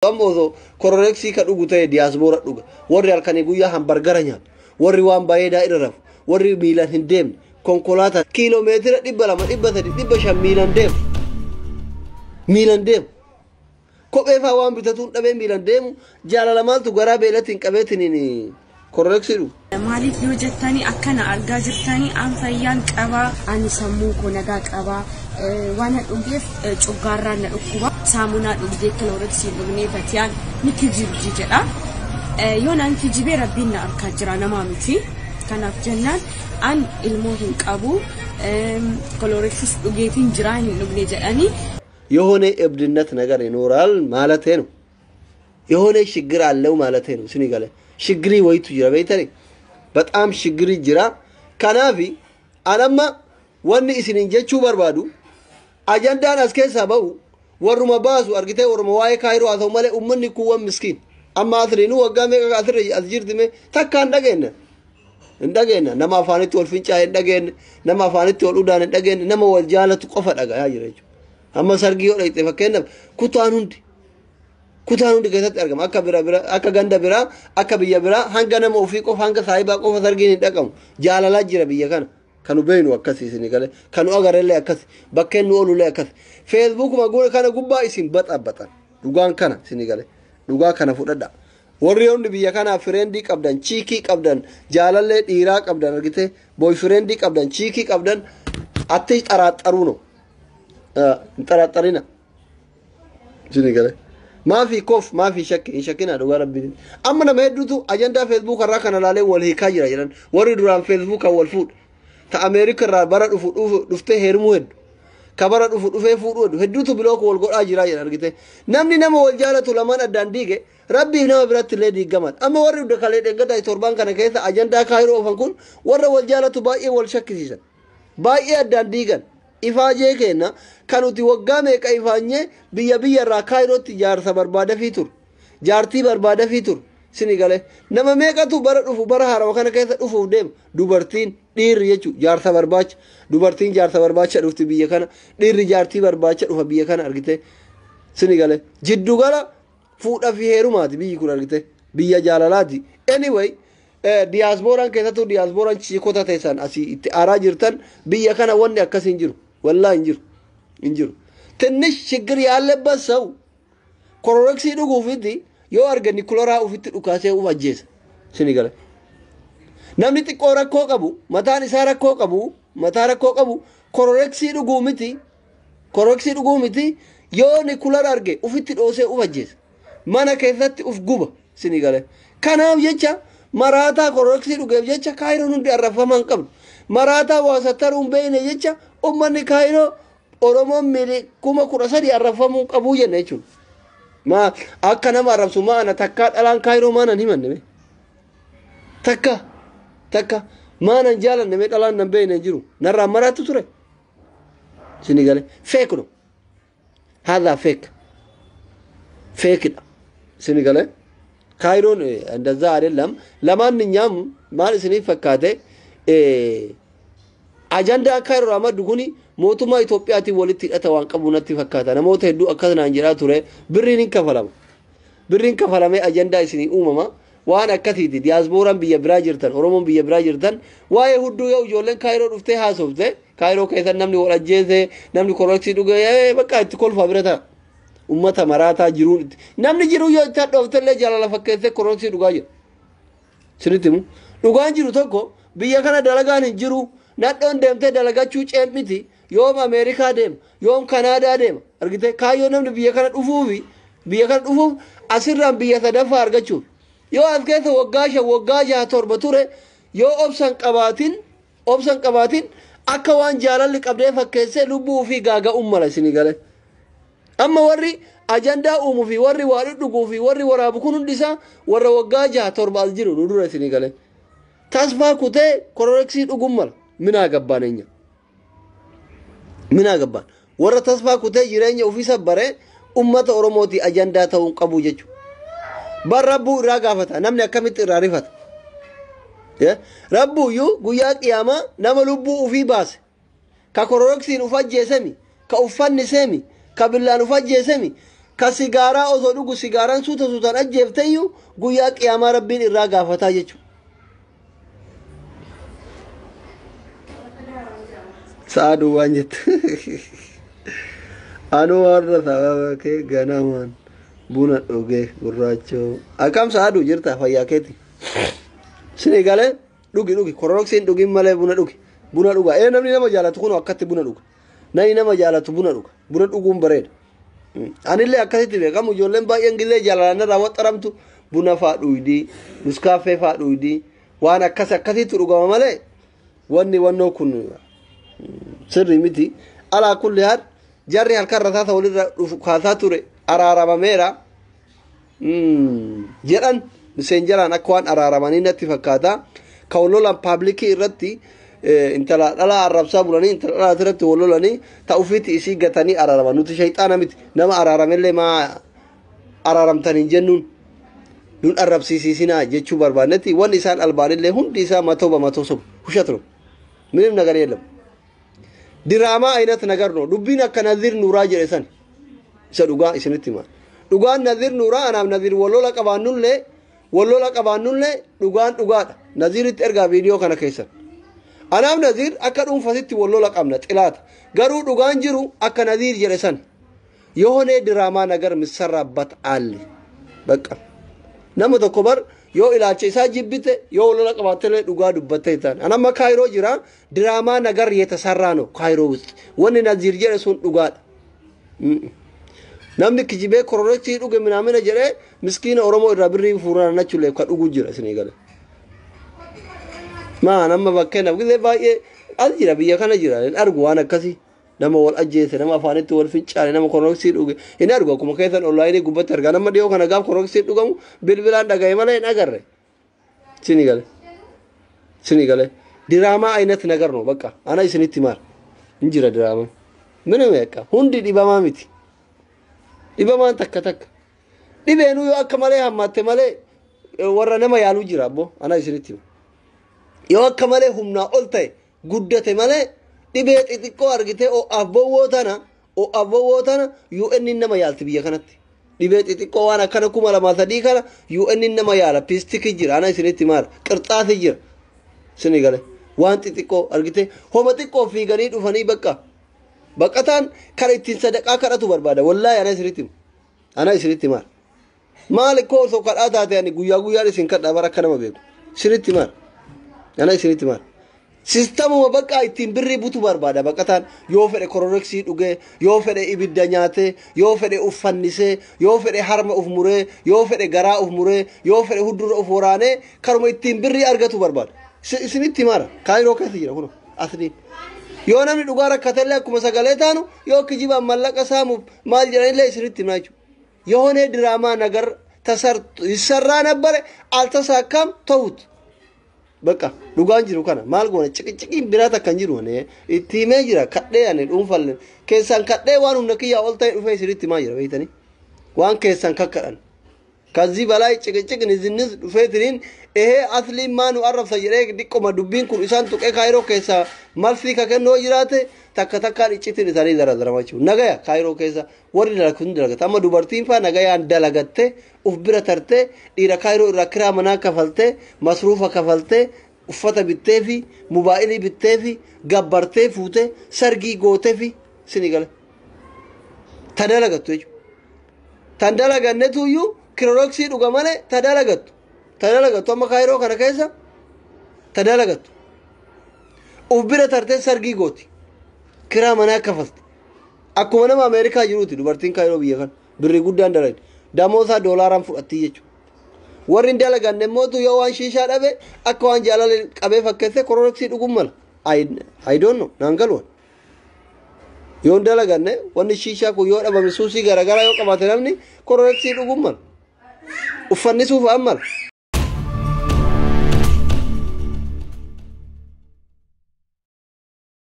Amma osoo kororeksii ka dhugu ta'e diyaasboora dhuga. Warri halkanii guyyaa hambargara nyaatu. Warri waan bareedaa irra rafu. Warri miilaan hin deemne. Konkolaataa kiiloomeetira 200, 300, 500 miilaan deemu. Miilaan deemu. Kophee fa'aa waan bitatuun dhabee miilaan deemu, jaalala maaltu garaa beelatti hin qabeetiin kororeksii dhugu? Maaliif yoo jettanii, akkana argaa jirtanii, an fayyaan qabaa, ani sammuu koo nagaa qabaa. Waan dhugeef cuggaarraan na dhukkuba. Saamunaa dhugdee kilooreksii dhugnee fatiyaan ni kijibdi jedha. Yoo naan kijibee, Rabbiin na arkaa jira, namaa miti. Kanaaf jennaan an ilmoo hin qabu, kilooreksis dhugeetiin jira, hin dhugne jedhanii. የሆነ እብድነት ነገር ይኖራል ማለቴ ነው። የሆነ ችግር አለው ማለቴ ነው። ስኒ ገለ ሽግሪ ወይቱ ጅራ በይተሪ በጣም ሽግሪ ጅራ። Kanaafi anamma wanni isinin jechuu barbaadu, ajandaan as keessaa ba'u warruma baasu argitee, warruma waa'ee Kaayiroo haa ta'u malee, ummanni kuuwwan miskiin amma asriinuu waggaa meeqa asirra as jirtime, takka hin dhageenye, hin dhageenye. Nama afaanitti wal fincaa'e hin dhageenye, nama afaanitti wal udaan hin dhageenye, nama wal jaalatu qofa dhagayaa jira jechuudha. Amma sargii yoo dhaqxe, fakkeenyaaf, kutaan hundi, kutaan hundi keessatti argama. Akka bira bira, akka ganda biraa, akka biyya biraa, hanga nama ofii qofa, hanga saayibaa qofa sargiin hin dhaqamu. Jaalalaa jira biyya kana. Kanu beeynu akkasi isin gale, kanu agarellee akkasi, bakkeen nu oolullee akkasi. Feesbuukuma kana gubbaa isin baxabbatan. Dhugaan kana isin gale, dhugaa kana fudhadha. Warri hundi biyya kanaa friendii qabdan, chickii qabdan, jaalallee dhiiraa qabdan, argite, boyfriendii qabdan, chickii qabdan, atti xaraaxaruu no hin xaraaxarina isin gale. Maafi kof maafi shakki hin shakkina, dhugaa Rabbiin. Amma nama hedduutu ajandaa Feesbuuk irraa kana laalee wal hiikaa jira jedhan. Warri duraan Feesbuukaan wal fuudhu, ta Ameerika irraa bara dhufu dhuftee heerumuu heddu, ka bara dhufu dhufee fuudhuu heddu hedduutu block wal godhaa jira jedhan. Argite, namni nama wal jaalatu lamaan addaan diige, Rabbiif nama biratti illee diigaman. Amma warri kalee dheengaddaa torban kana keessa ajandaa Kaayiroo oofan kun warra wal jaalatu baay'ee wal shakkisiisan, baay'ee addaan diigan. Ifaajee kenna kan nuti waggaa meeqa ifaanyee biyya biyya irraa Kaayirootti jaarsa barbaadafii tur, jaartii barbaadafii tur sini galee, nama meeqatu bara dhufu, bara haarawa kana keessa dhufuuf deema. Dubartiin, dhiirri jechuun jaarsa barbaacha, dubartiin jaarsa barbaacha dhufti biyya kana, dhiirri jaartii barbaacha dhufa biyya kana, argite, sini galee. Jiddugala fuudha fi heerumaati biyyi kun, argite, biyya jaalalaati. Anyway, diyaasbooraan, keessattuu diyaasbooraan chickota teessan asii itti aaraa jirtan, biyya kana wanni akkasii hin jiru, wallaa hin jiru, hin jiru. ትንሽ ችግር ያለበት ሰው ኮሮረክሲ dhuguufitti yoo arge nikoloraa ufitti dhukaasee uf ajjeesa sini gala. Namni xiqqoo rakkoo qabu, mataan isaa rakkoo qabu, mataa rakkoo qabu, kororeksii dhuguu miti, kororeksii dhuguu miti, yoo nikular arge ufitti dhoosee uf ajjeesa, mana keessatti uf guba sini gale. Kanaaf jecha maraataa kororeksii dhugeef jecha Kaayiroon hundi arrabfamaa hin qabdu. Maraataa waa sattaruu hin beekne jecha ummanni Kaayiroo, Oromoon mili 13,000 arrabfamuu qabuu jenna jechuudha. Ma akka nama arrabsu ma ana takkaa dhalaan Kaayiroo maanan himanne mee? Takka takka maanan jaalanne mee? Dhalaan nan beekne hin jiru, narraan maraattu ture sini gale. Fake no, haadha fake, fakedha sini gale. Kaayiroon እንደዛ አይደለም። ለማንኛውም maal isiniif fakkaate? Ajandaa Kaayiroo amaddu kuni mootummaa Itoophiyaatiin walitti hidhata waan qabu natti fakkaata. Namoota hedduu akkanaan jedhaa ture. Birriin hin kafalama, birriin kafalamee ajandaa isinii uumama, waan akkasiiti. Diyaasbooraan biyya biraa jirtan, Oromoon biyya biraa jirtan, waa'ee hudduu yoo ijoolleen Kaayiroo dhuftee haasofte, Kaayiroo keessa namni wal ajjeese, namni koroksii dhuge, bakka itti kolfaa bira ta'a. Ummata maraataa jiruun namni jiru yoo itti hadhooftellee jaalala fakkeessee koroksii dhugaa jira. Sinitti himu, dhugaan jiru tokko, biyya kana dalagaan hin jiru. Nadhoon deemtee dalagachuu ceemiti. Yoom Ameerikaa deema, yoom Kanaadaa deema, argite? Kaayyoo namni biyya kana dhufuufi, biyya kana dhufuuf asirraan biyya sadaffaa argachuuf. Yoo as keessa waggaa 5, waggaa 6, 7 ture, yoo obsan qabaatin, akka waan jaalalli qabdee fakkeessee lubbuu ofii gaaga'uun mala isinii gale. Amma warri ajandaa uumuu fi warri waa dhuguu fi warri waraabu kun hundi isaa warra waggaa 6, 7 as jiru nu dura isinii gale. Tasfaa kutee kororeksii dhuguun mala minaa gabbaan enya minaa gabbaan. Warra tasfaa kutee jireenya ofii sabbaree ummata Oromooti ajandaa ta'uu qabu jechuudha. Bar Rabbuu irraa gaafata, namni akkamitti irraa rifata. Rabbuuyyuu guyyaa qiyaamaa nama lubbuu ofii baase, ka kororoksiin uf ajjeesemi, ka uffanniseemi, ka billaan uf ajjeesemi, Ka sigaaraa osoo dhugu sigaaraan suuta suutaan ajjeefteyyuu guyyaa qiyaamaa rabbiin irraa gaafataa jechuudha. Sa'a duwwaan jette. Anuu warra sababa kee ganamaan buna dhugee gurraachoo. Akkam sa'aaduu jirta fayyaa keeti. Sini galee dhugi dhugi kororoksiin dhugin malee buna dhugi. Buna dhuga. Ee namni nama jaalatu kun akkatti buna dhuga. Namni nama jaalatu buna dhuga. Buna dhuguun bareeda. Anillee akkasitti beekamu ijoolleen baay'een gillee jaalalaan irraa waxxaramtu buna faa dhuydii, nuskaaffee faa dhuydii waan akkas akkasitti dhugama malee wanni wannoo kun sirrii miti. Alaa kulli haal jarri halkan rasaasa walirra dhufu kaasaa ture araaramameera jedhan miseenjaraan akka waan araaramanii natti fakkaata. Kan lolan paablikii irratti intala dhalaa arrabsaa bulanii intala dhalaa irratti wal lolanii ta'ufiitti isii gatanii araaraman. Nuti shayxaana miti nama araaramellee maa araaramtaniin jennuun nun arrabsiisisinaa jechuu barbaannetti wanni isaan albaanillee hundi isaa matoo bamatoo sobu hushatru minim nagar yelam. Diraamaa aynat nagar no dubbiin akka Naziir Nuuraa jedhe san isa dhugaa isinitti himaa. Dhugaan Naziir Nuuraa anaaf Naziir wallola qabaannullee dhugaan dhugaadha. Naziiritti ergaa viidiyoo kana keessan. Anaaf Naziir akka dhuunfatitti wallola qabna xilaata. Garuu dhugaan jiru akka Naziir jedhe san. Yoonee diraamaa nagar misarraabbat aalli. Bakka. Nama tokko bar yoo ilaalcha isaa jibbite yoo wallola qabaattellee dhugaa dubbattee ta'an. Anamma Kaayiroo jira diraamaa nagar yetasarraa no Kaayiroo wusti. Wanni Naziir jedhe sun dhugaadha. Namni kijibee kororochii dhuge minaamina jedhee miskiina Oromoo irraa birrii fuuraan nachulee ka dhugu jira isinii gala. Maa nama bakkeenyaaf gisee baay'ee as jira biyya kana jira hin argu waan akkasii. Nama wal ajjeese nama afaanitti wal fincaane nama kororoksii dhuge hin argu akkuma keessan onlaayinii gubbatti argaa nama dhiyoo kana gaaf kororoksii dhugamu bilbilaan dhagaye malee hin agarre. Isinii gale. Isinii gale. Diraamaa aynat nagar no bakka ana isinitti maal hin jira diraamaa. Mina meeqa hundi dhibamaa miti. Dhibamaan takka takka. Dhibeenuu yoo akka malee hammaatte malee warra nama yaaluu jira abbo ana isinitti hima. Yoo akka malee humnaa ol ta'e guddate malee dhibee xixiqqoo argitee o'aaf bowwoo tana UN nama yaalti biyya kanatti. Dhibee xixiqqoo waan akkana 2003 kana UN nama yaala piistikii jira ana isinitti maara qirxaasi jira isinii gale waan xixiqqoo argitee homa xiqqoo fiiganii dhufanii bakka baqataan kan ittiin sadaqaa kadhatu barbaada wallaahi ana isinitti hima ana isinitti maara maali koo osoo kadhaa taate ani guyyaa guyyaan isin kadhaa bara akka nama beeku isinitti maara ana isinitti maara. Sistamuma bakka ittiin birrii butu barbaada baqataan yoo fedhe kororoksii dhugee yoo fedhe ibidda nyaatee yoo fedhe uffannisee yoo fedhe harma uf muree yoo fedhe garaa uf muree yoo fedhe huddura uf waraanee karuma ittiin birrii argatu barbaada. Isinitti maara Kaayiroo keessa jira kun asliin. Yoo namni dhugaa rakkatellee akkuma sagalee taanu yoo kijibaan mallaqa saamuuf maal jedhanillee isinitti himaa jechuudha. Yoonee diraamaa nagar ይሰራ ነበረ አልተሳካም ተውት። በቃ dhugaan jiru kana maal goona ciqiciqiin biraa takka hin jiru ane itti himee jira kadhee ani dhuunfalle keessan kadhee waan humna kiyyaa ol ta'e dhufee isinitti himaa jira beektanii waan keessan kakkadhan ከዚህ በላይ ጭቅጭቅ ንዝንዝ dhufeetiniin ehee asliin maa nu arrabsa jedhee dhiqqoma dubbiin kun isaan tuqee Kaayiroo keessa malfii ka kennoo jiraate takka takkaan iccitiin isaanii zarazarama jechuudha. Nagaya Kaayiroo keessa warri dalagatu ni dalagata. Amma dubartiin faa nagayaan dalagattee uf bira tartee dhiira Kaayiroo irraa kiraa manaa kafaltee masruufa kafaltee uffata bittee fi mobaayilii bittee fi gabbartee fuutee sargii gootee fi sini gala. Ta dalagattu jechuudha. Tan dalagannetu iyyuu kiroroksii dhuga malee ta dalagattu. Ta dalagattu amma Kaayiroo kana keessa ta dalagattu. Uf bira tartee sargii gooti. Kiraa manaa kafalti. Akkuma nama Ameerikaa jiruuti dubartiin Kaayiroo biyya kana birrii guddaan dalagdi. Damoosaa doolaaraan fudhatti jechuudha. Warri hin dalaganne immoo yoo waan shiishaa dhabe akka waan jaalala qabee fakkeessee kororoksii dhuguun mala. I don't know naan galuwan. Yoo hin dalaganne wanni shiishaa kun yoo dhabame suusii garaagaraa yoo qabaate namni kororoksii dhuguun mala. Uffanni suufaan mala.